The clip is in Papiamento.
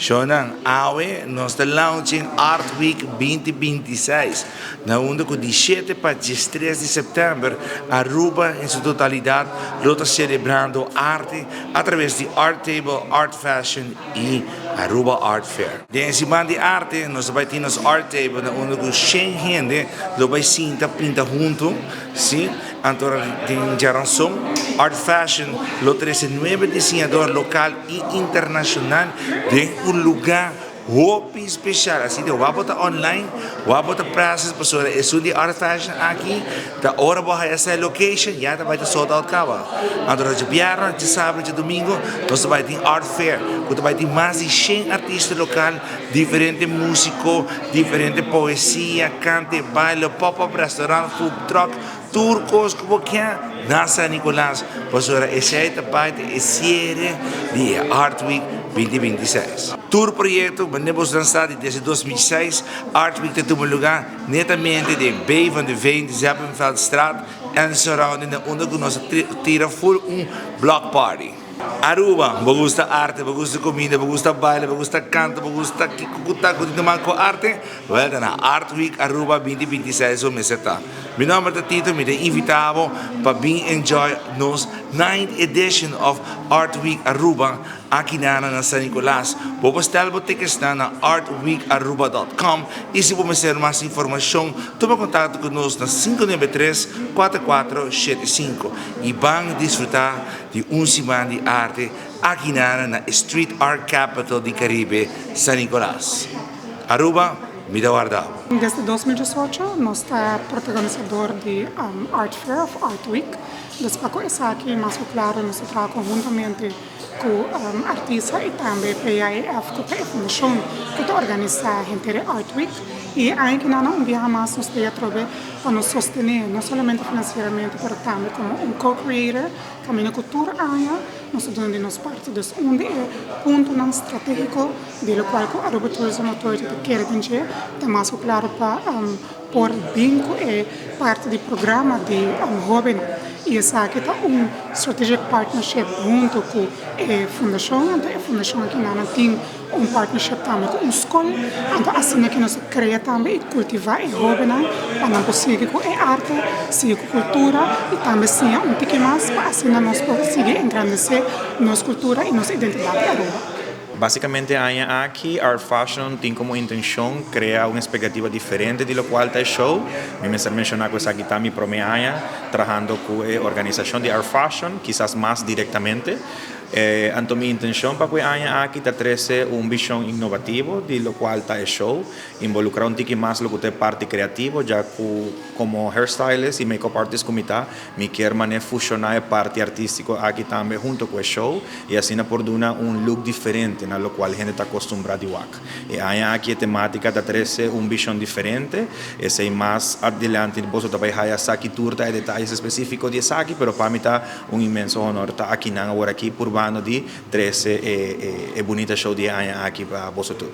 Shonan, awe nos ta launching Art Week 2026, na unda cu di 7 pa 13 di september, Aruba en su totalidad lo ta celebrando arte a traves di Art Table, Art Fashion y Aruba Art Fair. Den siman di arte, nos bay tin nos Art Table, na unda cu 100 hende lo bay sinta pinta hunto, si, anto den diaranson, Art Fashion lo trece nuebe diseñador local y internacional den un lugar hopi special. Asina cu wak bo ta online, wak bo ta process, pasobra esun di Art Fashion aki, ta ora bo haya sa location, ya ta bay ta sold out caba. Anto diabierna, diasabra, diadomingo, nos ta bay tin Art Fair, cu ta bay tin mas di 100 artista local, diferente musico, diferente poesia, cante, baile, pop-up restaurant, food truck, tur cos cu bo kier na San Nicolas. Pasobra esey ta parte e cierre di Art Week 2026. Tur proyecto, manera bo sa di desde 2006, Art Week ta tuma lugar netamente den B van de Veen, Zeppenfeldstraat en surrounding, na unda cu nos tira full un block party. Aruba, bo gusta arte, bo gusta comida, bo gusta baile, bo gusta canto, bo gusta kico cu tin cu arte, wel na Art Week Aruba 2026 bo mester ta. Mi nomber ta Tito, mi ta invita bo pa bin enjoy nos 9th edition of Art Week Aruba aki na San Nicolas. Bo por bestel bo tickets na artweekaruba.com y si bo mester mas informacion, tuma contacto cu nos na 593 4475 y ban disfruta di un siman di arte aki na Street Art Capital di Caribe, San Nicolas. Aruba, mi ta warda. Desde 2018, nos ta protagonisador di Art Fair of Art Week. Dus pa esaki, mas claro, nos ta traha conhuntamente cu artista y tambe PAF, cu ta e fundacion cu ta organisa henter Art Week. Y aki na un biaha mas nos ta trobe pa nos sostene, no solamente financieramente, pero tambe como un co-creator, caminda cu tur aña, nos ta duna nos parti. Dus un di e puntonan strategico di locual cu Aruba Tourism Authority ta kier den, ta mas claro pa por bin cu e parti di programa di hoben y esaki ta un strategic partnership hunto cu e fundacion. Anto e fundacion aki nan tin un partnership tambe cu un scol, anto asina cu nos crea tambe y cultiva e hoben pa nan por sigui cu e arte, sigui cu cultura y tambe siña un poco mas pa asina nos por sigui engrandece nos cultura y nos identidad di Aruba. Basicamente, aki Art Fashion tin como intencion crea un expectativa diferente di locual ta show. Mi mester menciona cu esaki ta mi prome aña trahando cu e organisacion di Art Fashion, kisas mas directamente. Anto mi intencion pa e aña aki ta trece un vision inovativo di locual ta e show, involucra un tiki mas loke ta parti creativo, ya cu como hairstylist y makeup artist cu ta, mi kier mane fusiona e parti artistico aki tambe hunto cu e show y asina por duna un look diferente na locual hende ta acostumbra di wak. E aña aki e tematica ta trece un vision diferente, esey mas adelante bo tambe haya sa ki tur ta detaye specifico di esaki, pero pa mi ta un inmenso honor ta aki nan awor aki purbando di trece e bunita show di aña aki pa boso tur.